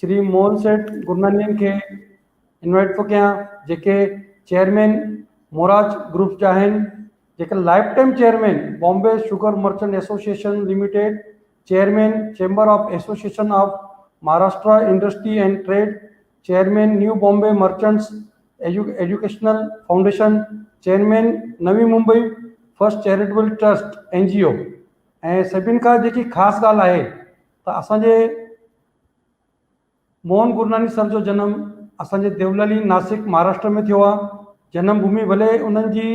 شري موهن سيٺ گرنانين کي انوائيٽ ٿو ڪيان جيڪي چيئرمين موراج گروپ جا آهن جيڪي life time chairman Bombay sugar merchant association limited chairman chamber of association of Maharashtra industry and trade chairman new Bombay merchants educational foundation chairman Navi Mumbai first charitable trust N G O ۽ سڀن کان جيڪي خاص ڳالهه آهي ته اسان جي موهن گرناني سر جو جنم اسان جي ديولالي ناسڪ مهاراشٽر ۾ ٿيو آهي. جنم ڀومي ڀلي انهن جي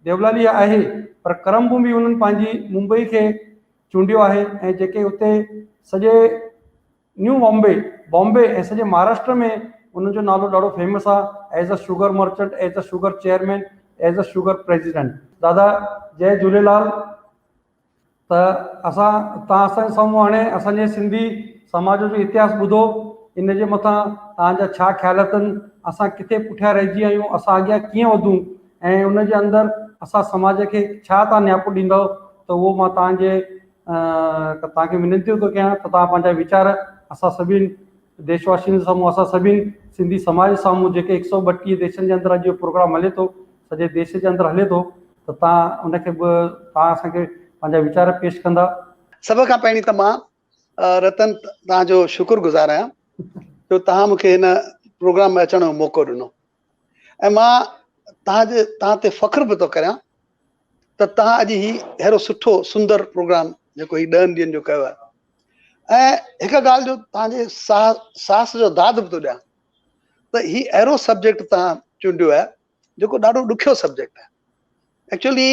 ديولالي آهي پر ڪرم ڀومي انهن پنهنجي ممبئي کي چونڊيو آهي ۽ جيڪي اتي سڄي نيو بامبي، بامبي ۽ سڄي مهاراشٽر ۾ انهن جو نالو ڏاڍو فيمس آهي as a sugar merchant, as a sugar chairman, as a sugar president. دادا جئي جهوليلال. ته اسان توهان اسان جي سامهون هاڻي اسان جي سنڌي سماج جو اتهاس ٻڌو ان جي مٿان توهان جا ڇا خيال اٿن اسان ڪٿي پٺيان رهجي ويا آهيون اسان اڳيان ڪيئن وڌون ۽ ان جي اندر اسان سماج کي ڇا توهان نياپو ڏيندؤ ته اهو مان توهان جي توهان کي وينتي ٿو ڪيان ته توهان پنهنجا ويچار اسان سڀني ديش واسين جي سامهون اسان سڀني سنڌي سماج جي سامهون جيڪي هڪ سئو ٻٽيهه ديشن جي اندر اڄ اهو پروگرام هلي ٿو سڄي ديش جي اندر هلي ٿو ته توهان ان کي به توهان اسان کي پنهنجا ويچار پيش ڪندا. سڀ کان پهرين ته مان رتن توهان جو شڪر گذار آهيان جو توهان مون کي هن پروگرام ۾ اچڻ جو موقعو ڏنو ۽ مان توهان جي توهان تي فخر به ٿو ڪريان ته توهان اڄ هي اهڙو سٺو سندر پروگرام جيڪو هي ڏهن ڏينهن جو ڪيو آهي ۽ هڪ ڳالهه جو توهان جي ساهس جو داد به ٿو ڏيان ته هي اهڙو سبجيڪٽ توهان چونڊيو آهي جيڪو ڏاڍو ڏکيو سبجيڪٽ آهي ايڪچولي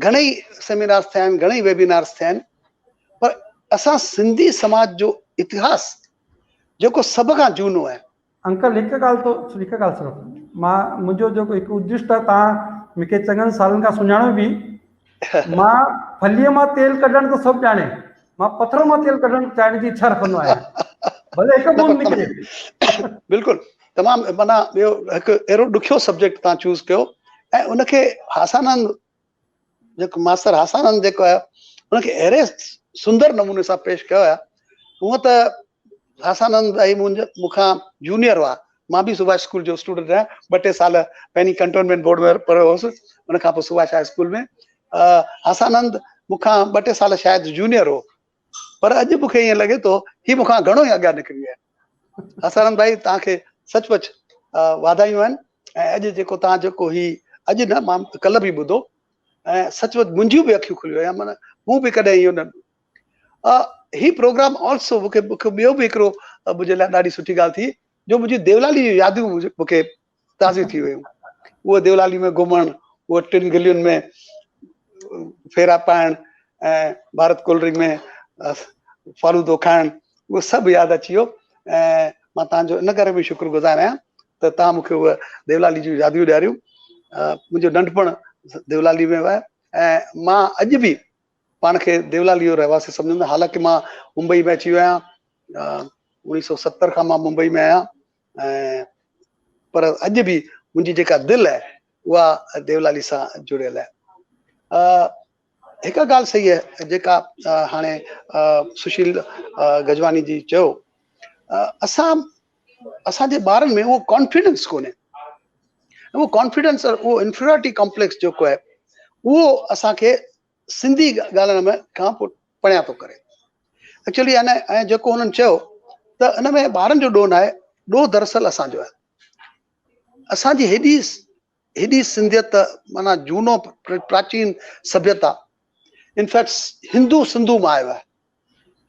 گهڻئي سيمينارس ٿيا آهن گهڻئي ويبينارس ٿيا آهن پر اسان سنڌي سماج جو اتهاس جيڪو سڀ کان جهونو آهي. انڪل هڪ ڳالهه تو هڪ ڳالهه صرف مان منهنجو جيڪو هڪ ادشٽ آهي تان مونکي چڱن سالن کان سڃاڻو به مان ڦليء مان تيل ڪڍڻ ته سڀ ڄاڻي مان پٿر مان تيل ڪڍڻ چاهڻ جي اڇا رکندو آهيان ڀلي هڪ بوند نڪري. بلڪل تمام معنيٰ ٻيو هڪ اهڙو ڏکيو سبجيڪٽ تان چوز ڪيو ۽ ان کي هاسانند جيڪو ماستر هاسانند جيڪو آهي ان کي اهڙي سندر نموني سان پيش ڪيو آهي هونء ته هاسانند ڀائي منهنجو مون کان جونيئر هئا مان به سڀاش اسڪول جو اسٽوڊنٽ آهيان ٻه ٽي سال پهرين ڪنٽونمينٽ بورڊ ۾ پڙهيو هوس ان کان پوء سڀاش هاء اسڪول ۾ هاسانند مون کان ٻه ٽي سال شايد جونيئر هو پر اڄ مون کي ائين لڳي ٿو هي مون کان گهڻو ئي اڳيان نڪري ويا آهن هاسانند ڀائي توهان کي سچ پچ واڌايون آهن ۽ اڄ جيڪو توهان جيڪو هي اڄ نه مان ڪلهه به ٻڌو ۽ سچ پچ منهنجيون به اکيون کلي ويون معنيٰ مون به ڪڏهن اهو نه هي پروگرام آلسو مونکي مونکي ٻيو به هڪڙو منهنجي لاء ڏاڍي سٺي ڳالهه ٿي جو منهنجي ديولالي جون ياديون مونکي تازيون ٿي ويون اهو ديولالي ۾ گهمڻ اهو ٽن گلين ۾ ڦيرا پائڻ ۽ ڀارت ڪولڊ ڊرنڪ ۾ فالودو کائڻ اهو سڀ ياد اچي ويو ۽ مان تان جو ان ڪري به شڪر گذار آهيان ته تان مونکي اهي ديولالي جون ياديون ڏياريون منهنجو ننڍپڻ ديولالي ۾ آهي ۽ مان اڄ به پاڻ کي ديولالي جو رهواسي سمجهندو آهيان حالانڪه مان ممبئي ۾ اچي ويو آهيان 1970 کان مان ممبئي ۾ آهيان ۽ پر اڄ به منهنجي جيڪا دل آهي اها ديولالي سان جڙيل آهي. هڪ ڳالهه صحيح آهي جيڪا هاڻي سشيل گجواني جي چيو اسان اسان جي ٻارن ۾ اهو ڪانفيڊنس ڪونهي اهو ڪانفيڊنس اهو انفيريارٽي ڪمپليڪس جيڪو آهي اهو اسان کي سنڌي ڳالهائڻ ۾ کان پريان ٿو ڪري ايڪچولي ان ۽ جيڪو هنن چيو ته ان ۾ ٻارن جو ڏوهه ناهي ڏوهه دراصل اسان جو آهي اسان جي هيڏي هيڏي سنڌيت معنيٰ جهونو پراچين سڀيتا انفيڪٽ هندو سنڌو مان آيو آهي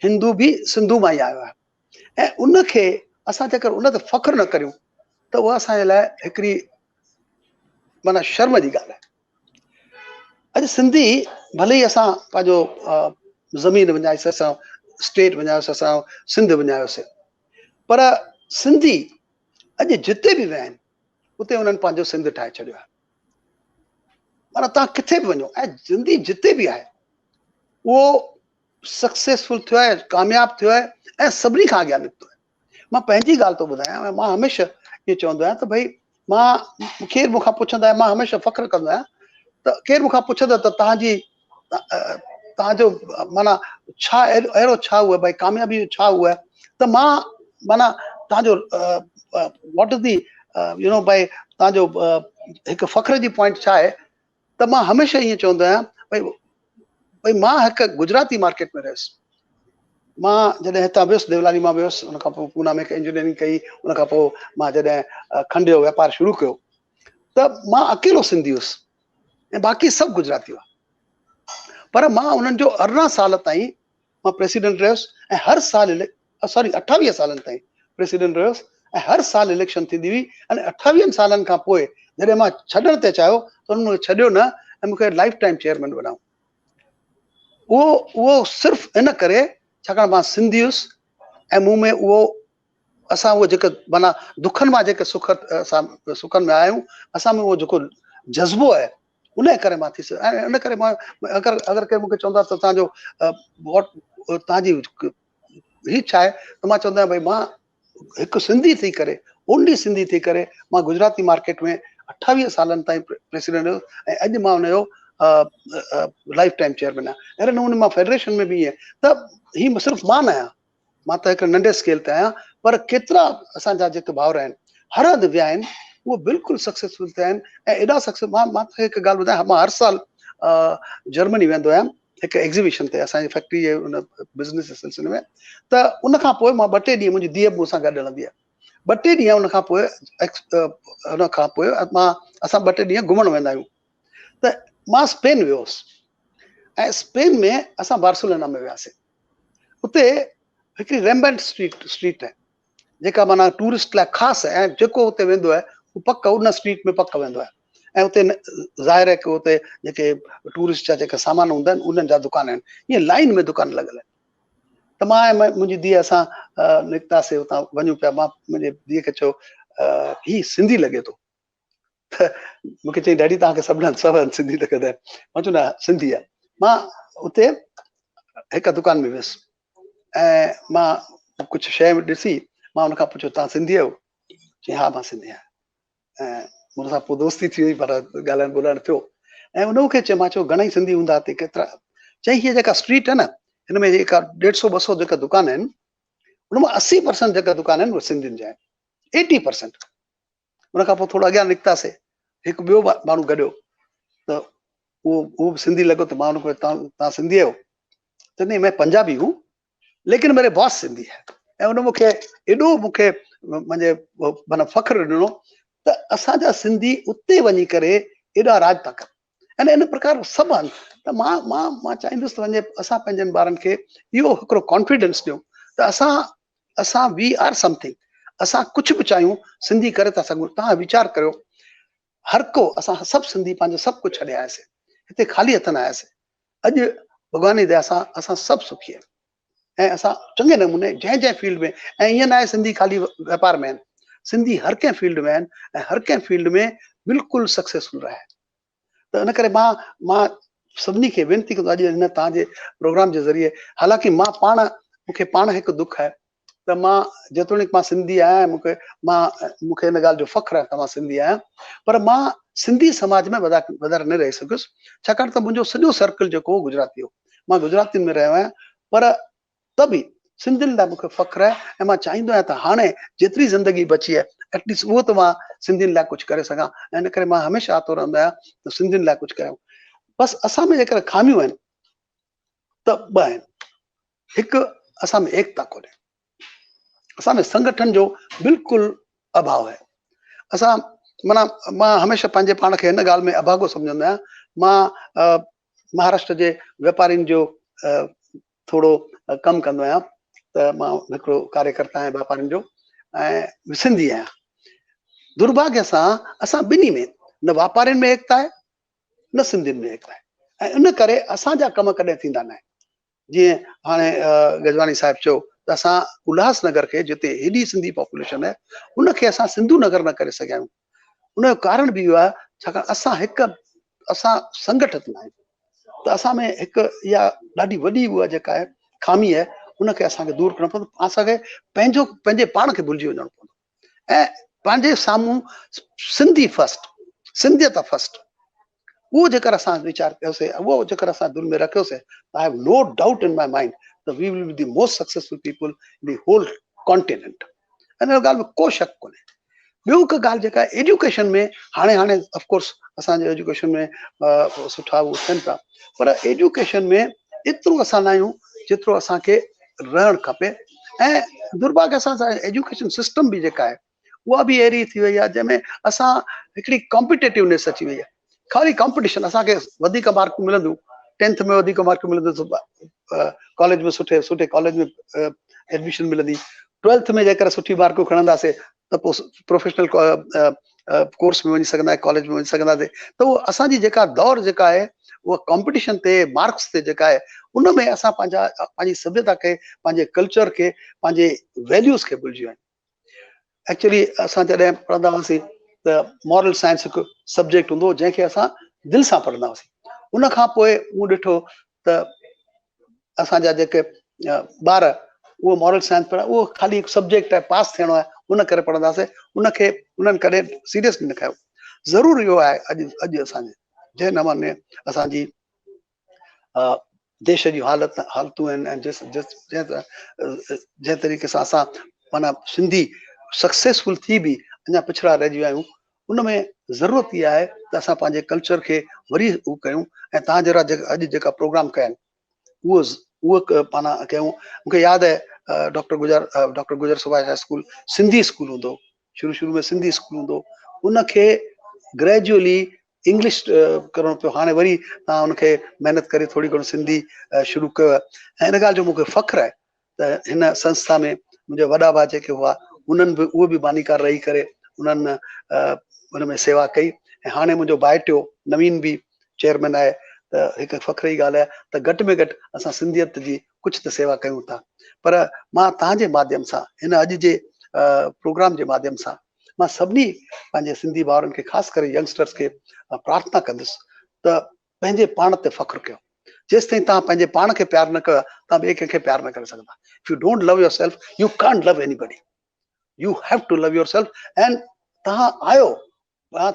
هندو به سنڌو مان ئي آيو آهي ۽ ان کي اسان جيڪر ان تي فخر نه ڪريون ته اها اسان جي لاء هڪڙي معنيٰ شرم جي ڳالهه آهي. اڄ سنڌي ڀلي ئي اسان پنهنجو زمين وڃائيسي، اسان اسٽيٽ وڃايوسي، اسان سنڌ وڃايوسي، پر سنڌي اڄ جتي به ويا آهن اتي انهن پنهنجو سنڌ ٺاهي ڇڏيو آهي. معنيٰ توهان ڪٿي به وڃو ۽ سنڌي جتي به آهي اهو سڪسيسفل ٿيو آهي، ڪامياب ٿيو آهي ۽ سڀني کان اڳيان نڪتو آهي. مان پنهنجي ڳالهه ٿو ٻڌايان ۽ مان هميشه اهو چوندو آهيان ته ڀئي مان ڪير مون کان پڇندو آهي مان هميشه فخر ڪندو آهيان ته ڪير مون کان پڇندو ته توهان جي توهان جو معنيٰ ڇا اهڙو ڇا هو ڀئي ڪاميابي جو ڇا هو آهي ته مان معنيٰ توهان جو what is the you know ڀائي توهان جو هڪ فخر جي پوائنٽ ڇا آهي ته مان هميشه ائين چوندو آهيان ڀئي ڀئي مان هڪ گجراتي مارڪيٽ ۾ رهيس. مان جڏهن هتان ويس ديولالي مان ويس ان کان پوء پونا ۾ هڪ انجنيئرنگ ڪئي ان کان پوء مان جڏهن کنڊ جو واپار شروع ڪيو ته مان اڪيلو سنڌي هيس ۽ باقي سڀ گجراتي هئا پر مان انهن جو 18 سال تائين مان پريسيڊنٽ رهيس ۽ هر سال سوري 28 سالن تائين پريسيڊنٽ رهيس ۽ هر سال اليڪشن ٿيندي هئي ۽ 28 سالن کان پوء جڏهن مان ڇڏڻ تي چاهيو ته انهن مونکي ڇڏيو نه ۽ مونکي لائف ٽائيم چيئرمين بنايو. اهو اهو صرف ان ڪري ڇاڪاڻ مان سنڌي هيس ۽ مون ۾ اهو اسان اهو جيڪي معنيٰ دکن مان جيڪي سک اسان سکن ۾ آيا آهيون اسان ۾ اهو جيڪو جذبو آهي ان ڪري مان ٿيس ۽ ان ڪري مان اگر اگر ڪير مونکي چوندا ته تان جو واٽ تان جي هي ڇا آهي ته مان چوندو آهيان ڀئي مان هڪ سنڌي ٿي ڪري اونلي سنڌي ٿي ڪري مان گجراتي مارڪيٽ ۾ 28 سالن تائين پريسيڊنٽ هيس ۽ اڄ مان ان جو لائف ٽائيم چيئرمين آهيان. اهڙي نموني مان فيڊريشن ۾ به ائين ته هي صرف مان نه آهيان، مان ته هڪ ننڍي اسڪيل تي آهيان پر ڪيترا اسان جا جيڪي ڀائر آهن هر هنڌ ويا آهن اهي بلڪل سڪسيسفل ٿيا آهن ۽ ايڏا سڪسيس مان مان توکي هڪ ڳالهه ٻڌايان مان هر سال جرمني ويندو آهيان هڪ ايگزيبيشن تي اسان جي فيڪٽري جي ان بزنس جي سلسلي ۾ ته ان کان پوء مان ٻه ٽي ڏينهن منهنجي ڌيء به مون سان گڏ هلندي آهي ٻه ٽي ڏينهن ان کان پوء ان کان پوء مان اسان ٻه ٽي ڏينهن گهمڻ ويندا آهيون ته مان اسپين ويو هوس ۽ اسپين ۾ اسان بارسلونا ۾ وياسين اتي هڪڙي ريمبرنٽ اسٽريٽ اسٽريٽ آهي جيڪا معنيٰ ٽوئرسٽ لاء خاص آهي ۽ جيڪو اتي ويندو آهي هو پڪ ان اسٽريٽ ۾ پڪ ويندو آهي ۽ اتي ظاهر آهي ڪي اتي جيڪي ٽوئرسٽ جا جيڪا سامان هوندا آهن انهن جا دڪان آهن ائين لائن ۾ دڪان لڳل آهن ته مان ۽ منهنجي ڌيء اسان نڪتاسي اتان وڃون پيا مان منهنجي ڌيء کي چيو هي سنڌي لڳي ٿو ته مون کي چيائين ڊيڊي توهان کي سڀ سڀ هنڌ سنڌي لڳندا آهن. مان چيو نه سنڌي آهي. مان اتي هڪ دڪان ۾ ويس ۽ مان ڪجهه شيء ڏسي مان ان کان پڇيو توهان سنڌي آهيو؟ چيائين ها مان سنڌي آهيان. ۽ مون سان پوء دوستي ٿي وئي پر ڳالهائڻ ٻولهائڻ ٿيو ۽ ان کي چيو مان چيو گهڻا ئي سنڌي هوندا هتي ڪيترا؟ چيائين هيء جيڪا اسٽريٽ آهي نه هن ۾ جيڪا ڏيڍ سو ٻه سو جيڪا دڪان آهن ان مان 80% جيڪا دڪان آهن اهي سنڌين جا آهن 80%. ان کان پوء ٿورو اڳيان نڪتاسي هڪ ٻيو ماڻهو گڏيو ته اهو اهو به سنڌي لڳو ته مان ان کي توهان سنڌي آهيو ته نہیں مين پنجابي هون ليڪن ميري باس سنڌي هي ۽ ان مونکي ايڏو مونکي منهنجي معنيٰ فخر ڏنو ته اسان جا سنڌي اتي وڃي ڪري ايڏا راڄ ٿا ڪن ۽ ان پرڪار سڀ آهن ته مان مان مان چاهيندس ته وڃي اسان پنهنجن ٻارن کي اهو هڪڙو ڪانفيڊنس ڏيون ته اسان اسان وي آر سمٿنگ اسان ڪجهه به چاهيون سنڌي ڪري ٿا سگهون توهان ويچار ڪريو هر ڪو اسان سڀ سنڌي پنهنجو سڀ ڪجهه ڇڏي آياسي هتي خالي هٿ نه آياسي اڄ ڀڳوان جي ديا سان اسان سڀ سکي آهيون ۽ اسان چڱي نموني جنهن جنهن فيلڊ ۾ ۽ ائين نه آهي سنڌي خالي واپار ۾ آهن سنڌي هر ڪنهن فيلڊ ۾ آهن ۽ هر ڪنهن فيلڊ ۾ بلڪل سڪسيسفل رهيا آهن ته ان ڪري مان مان سڀني کي وينتي ڪندو اڄ هن توهان جي پروگرام جي ذريعي حالانڪه مان پاڻ مون کي پاڻ هڪ دک آهي ته مان جيتوڻيڪ مان سنڌي آهيان مون کي مان مون کي ان ڳالهه جو فخر آهي ته مان سنڌي آهيان پر مان سنڌي سماج ۾ وڌاري نه رهي سگهيس ڇاڪاڻ ته منهنجو سڄو سرڪل جيڪو هو گجراتي هو مان گجراتين ۾ رهيو آهيان پر ته به سنڌين لاء مون کي فخر آهي ۽ مان چاهيندو آهيان ته هاڻي جيتري زندگي بچي آهي ايٽ ليسٽ اهو ته مان سنڌين لاء ڪجهه ڪري سگهان ۽ ان ڪري مان هميشه آتو رهندو آهيان ته سنڌين لاء ڪجهه ڪريان. بس اسان ۾ جيڪر خاميون آهن ته ٻه آهن، هڪ اسان ۾ ايڪتا ڪونهي، اسان ۾ سنگٺن جو بلڪل اڀاء آهي. اسان معنيٰ مان هميشه پنهنجي پاڻ کي هن ڳالهه ۾ اڀاڳو سمجهندو آهيان، مان مهاراشٽر جي واپارين جو ٿورو ڪم ڪندو آهيان ته مان هڪڙو ڪاريڪرتا آهيان واپارين جو ۽ سنڌي آهيان. درڀاڳيه سان اسان ٻنهي ۾ نه واپارين ۾ ايڪتا آهي نه سنڌين ۾ ايڪتا آهي ۽ ان ڪري اسان جا ڪم ڪڏهن ٿيندا نه آهن. جيئن هاڻي گجواڻي صاحب چيو ته اسان الهاس نگر کي جتي هيڏي سنڌي پاپوليشن آهي ان کي اسان سنڌو نگر نه ڪري سگهيا آهيون. ان جو ڪارڻ به اهو آهي ڇاڪاڻ اسان هڪ اسان سنگٺت نه آهيون ته اسان ۾ هڪ اها ڏاڍي وڏي اها جيڪا آهي خامي آهي ان کي اسان کي دور ڪرڻو پوندو اسان کي پنهنجو پنهنجي پاڻ کي ڀلجي وڃڻو پوندو ۽ پنهنجي سامهون سنڌي فرسٽ سنڌيت فرسٽ اهو جيڪر اسان ويچار ڪيوسي اهو جيڪر اسان دل ۾ رکيوسي ته I have no doubt in my mind ته we will be the most successful people in the whole continent. ان ڳالهه ۾ ڪو شڪ ڪونهي. ٻيو هڪ ڳالهه جيڪا ايجوڪيشن ۾ هاڻي هاڻي آف ڪورس اسان جي ايجوڪيشن ۾ سٺا اهو ٿين پيا پر ايجوڪيشن ۾ ايترو اسان نه آهيون جيترو اسان کي رهڻ کپي ۽ درڀاڳ سان ايجوڪيشن سسٽم به جيڪا آهي اها به اهڙي ٿي وئي آهي جنهن ۾ اسان هڪڙي ڪامپيٽيٽونيس اچي وئي آهي خالي ڪامپيٽيشن اسان کي وڌيڪ مارڪون ملنديون ٽينٿ ۾ وڌيڪ مارڪون ملنديون ڪاليج ۾ سٺي سٺي ڪاليج ۾ ايڊميشن ملندي ٽويلٿ ۾ جيڪر سٺي مارڪون کڻنداسي ته پوء پروفيشنل ڪورس ۾ وڃي سگهندا ڪاليج ۾ وڃي سگهنداسي ته اهو اسان جي جيڪا دور جيڪا آهي اها ڪامپيٽيشن تي مارڪس تي جيڪا آهي ان ۾ اسان پنهنجا پنهنجي سڀيتا کي پنهنجي ڪلچر کي پنهنجي ويليوز کي ڀلجي ويا آهيون ايڪچولي اسان جڏهن پڙهندا هئاسين ته مورل سائنس هڪ سبجيڪٽ هوندو هو جنهن کي اسان دل سان پڙهندا هئاسين ان کان پوء مون ڏٺو ته اسان جا جيڪي ٻار اهو مورل سائنس پڙهيا اهو خالي هڪ سبجيڪٽ آهي پاس ٿيڻو آهي ان ڪري پڙهنداسين ان کي انهن ڪڏهن سيريسلي نه کنيو ضرور اهو آهي اڄ اڄ اسان جي جنهن نموني اسان جي ديش جون حالت حالتون آهن ۽ جس جس جنهن طريقي سان اسان معنيٰ سنڌي سڪسيسفل ٿي به اڃا پڇڙا رهجي ويا آهيون ان ۾ ضرورت اها آهي ته اسان پنهنجي ڪلچر کي وري هو ڪيون ۽ تهان جهڙا جيڪا اڄ جيڪا پروگرام ڪيا آهن اهو اهو معنيٰ ڪيون مونکي ياد آهي doctor Gujar doctor Gujar Subhash high school Sindhi school هوندو شروع شروع ۾ سنڌي اسڪول هوندو ان کي گريجوئلي انگلش ڪرڻو پيو هاڻي وري تهان ان کي محنت ڪري ٿوري گهڻو سنڌي شروع ڪيو آهي ۽ ان ڳالهه جو مونکي فخر آهي ته هن سنسٿا ۾ منهنجا وڏا ڀاء جيڪي هئا انهن به اهو به بانيڪار رهي ڪري انهن ان ۾ سيوا ڪئي ۽ هاڻي منهنجو ڀائٽيو نوين به چيئرمين آهي ته هڪ فخر جي ڳالهه آهي ته گهٽ ۾ گهٽ اسان سنڌيت جي ڪجهه ته سيوا ڪيون ٿا پر مان تهان جي ماڌيم سان هن اڄ جي پروگرام جي ماڌيم سان مان سڀني پنهنجي سنڌي ڀائرن کي خاص ڪري ينگسٽرس کي پرارٿنا ڪندس ته پنهنجي پاڻ تي فخر ڪيو. جيستائين توهان پنهنجي پاڻ کي پيار نه ڪيو توهان ٻئي ڪنهن کي پيار نه ڪري سگهندا. If you don't love yourself, you can't love anybody. You have to love yourself and توهان آهيو،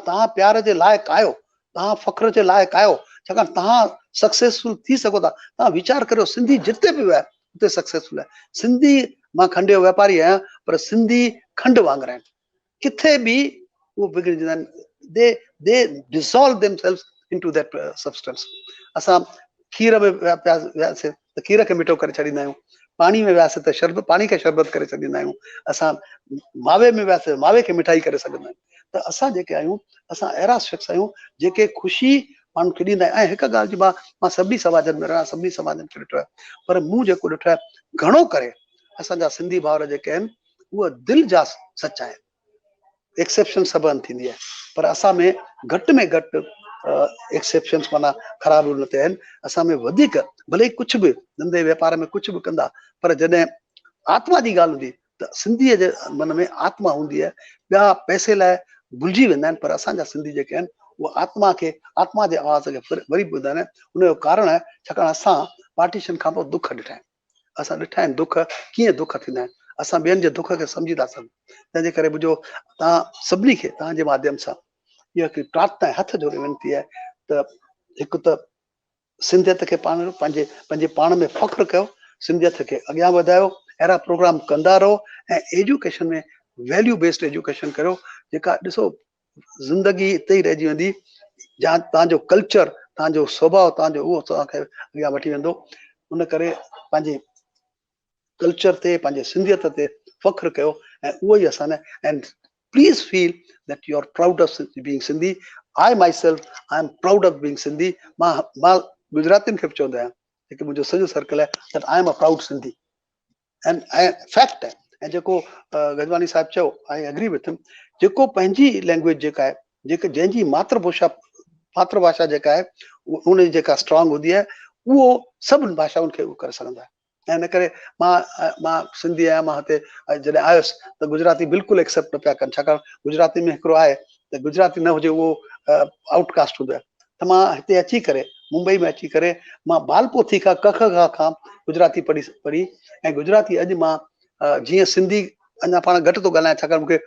توهان پيار جي لائق آهيو، توهان فخر جي لائق آهيو، ڇاڪاڻ توهان سڪسيسفل ٿي سگهو ٿا. توهان ويچار ڪريو سنڌي جتي به ويا اتي سڪسيسفل آهي. سنڌي مان کنڊ جو واپاري آهيان پر سنڌي کنڊ وانگر آهن. ڪٿي به اهو بگڙجندا آهن they they dissolve themselves into that substance اسان کير ۾ وياسي ته کير کي مٺو ڪري ڇڏيندا آهيون پاڻي ۾ وياسي ته شربت پاڻي کي شربت ڪري ڇڏيندا آهيون اسان ماوي ۾ وياسي ماوي کي مٺائي ڪري سگهندا آهيون ته اسان جيڪي آهيون اسان اهڙا شخص آهيون جيڪي خوشي ماڻهن کي ڏيندا آهيون ۽ هڪ ڳالهه جي مان مان سڀني سماجن ۾ رهان سڀني سماجن کي ڏٺو آهي پر مون جيڪو ڏٺو آهي گهڻو ڪري اسان جا سنڌي ڀائر جيڪي آهن اهي دل جا سچا آهن. ايڪسيپشن سڀ هنڌ ٿيندي آهي پر اسان ۾ گهٽ ۾ گهٽ ايڪسيپشنس معنيٰ خراب ان تي آهن. اسان ۾ وڌيڪ ڀلي ڪجهه به ڌنڌي واپار ۾ ڪجهه به ڪندا پر جڏهن آتما جي ڳالهه هوندي ته سنڌيء جي من ۾ آتما هوندي آهي. ٻيا پئسي لاء ڀلجي ويندا آهن پر اسان جا سنڌي جيڪي آهن اهي آتما کي آتما جي آواز کي وري ٻڌندا آهن. ان جو ڪارڻ آهي ڇاڪاڻ اسان پارٽيشن کان پوء دک ڏٺا آهن. اسان ڏٺا آهن دک ڪيئن دک ٿيندا آهن اسان ٻين جي دک کي سمجهي ٿا سگهون تنهن جي ڪري منهنجو توهان سڀني کي توهان جي ماڌيم سان اها هڪ پرارٿنا آهي هٿ جوڙي وينتي آهي ته هڪ ته سنڌيت کي پاڻ پنهنجي پنهنجي پاڻ ۾ فخر ڪيو سنڌيت کي اڳيان وڌايو اهڙا پروگرام ڪندا رهو ۽ ايجوڪيشن ۾ ويليو بيسڊ ايجوڪيشن ڪريو جيڪا ڏسو زندگي اتي ئي رهجي ويندي جا توهان جو ڪلچر توهان جو سوڀاء توهان جو اهو توهان کي اڳيان وٺي ويندو ان ڪري پنهنجي ڪلچر تي پنهنجي سنڌيت تي فخر ڪيو ۽ اهو ئي اسان and please feel that you are proud of being Sindhi I myself I am proud of being Sindhi مان مان گجراتين کي به چوندو آهيان جيڪي منهنجو سڄو سرڪل آهي that I am a proud Sindhi ۽ fact آهي ۽ جيڪو گجواني صاحب چيو آئي اگري وٿ هم جيڪو پنهنجي لينگويج جيڪا آهي جيڪا جنهن جي ماتر ڀاشا ماتر ڀاشا جيڪا آهي ان جي جيڪا اسٽرانگ هوندي آهي اهو سڀن ڀاشائن کي اهو ڪري سگهندو آهي ۽ ان ڪري مان مان سنڌي آهيان مان هتي جڏهن آيس ته گجراتي بلڪل ايڪسيپٽ نه پيا ڪن ڇاڪاڻ گجراتي ۾ هڪڙو آهي ته گجراتي نه هجي اهو آئوٽ ڪاسٽ هوندو آهي ته مان هتي اچي ڪري ممبئي ۾ اچي ڪري مان بال پوٿي کان ڪ خ گا کان گجراتي پڙهي پڙهي ۽ گجراتي اڄ مان جيئن سنڌي اڃا پاڻ گهٽ ٿو ڳالهايان ڇاڪاڻ مونکي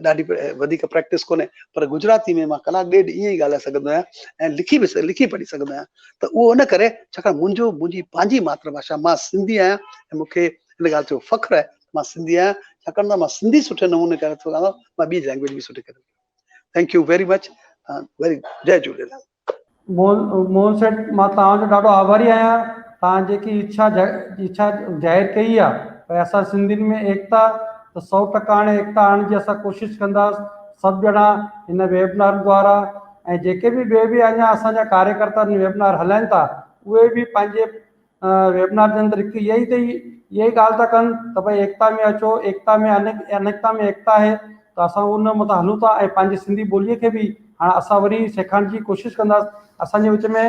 ڏاڍي وڌيڪ پريڪٽس ڪونهي پر گجراتي ۾ مان ڪلاڪ ڏيڍ ائين ئي ڳالهائي سگهندو آهيان ۽ لکي به لکي پڙهي سگهندو آهيان ته اهو ان ڪري ڇاڪاڻ منهنجو منهنجي پنهنجي ماتر ڀاشا مان سنڌي آهيان ۽ مونکي ان ڳالهه جو فخر آهي مان سنڌي آهيان ڇاڪاڻ ته مان سنڌي سٺي نموني ڪري ٿو سگهان مان ٻي لينگويج به سٺي ڪري thank you very much very جئي جهوليلال. موهن سيٺ مان توهان جو ڏاڍو آڀاري آهيان توهان جيڪي اڇا اڇا ظاهر ڪئي آ ڀئي اسان سنڌين ۾ ايڪتا ته 100% هاڻي ايڪتا آڻڻ جي اسان ڪوشش ڪنداس سڀ ڄڻا هن ويبنار دوارا ۽ جيڪي به ٻئي به اڃا اسان جا ڪاريڪرتا ويبنار هلائن ٿا اهي به پنهنجي ويبنار جي اندر هڪ اها ئي ته اها ئي ڳالهه ٿا ڪن ته ڀئي ايڪتا ۾ اچو ايڪتا ۾ انيڪ انيڪتا ۾ ايڪتا آهي ته اسان ان مٿان هلون ٿا ۽ پنهنجي سنڌي ٻوليء کي به هاڻ اسان وري سيکارڻ جي ڪوشش ڪنداس اسان جي وچ ۾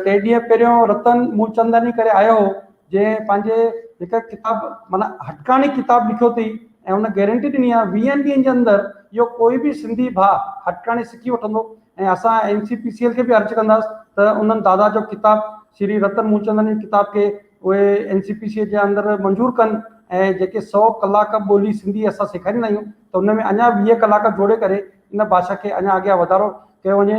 ٽي ڏينهن پهريون رتن مولچنداني ڪري آيو هو جنهن پنهنجي هڪ ڪتاب معنيٰ هٽڪاڻي ڪتاب لکيو اٿئي ۽ ان گيرنٽي ڏني آهي ويهن ڏينهن جي اندر اهو ڪوئي به سنڌي ڀاء هٽڪاڻي سکي وٺندو ۽ اسان اين سي پي سي ايل کي به عرض ڪنداس ته انهن دادا جو ڪتاب شري رتن مولچنداڻي جي ڪتاب کي اهي اين سي پي سي جي اندر منظور ڪن ۽ جيڪي سو ڪلاڪ ٻولي سنڌي اسان سيکاريندا آهيون ته ان ۾ اڃا 20 ڪلاڪ جوڙي ڪري ان ڀاشا کي اڃا اڳيان وڌارو ڪيو وڃي.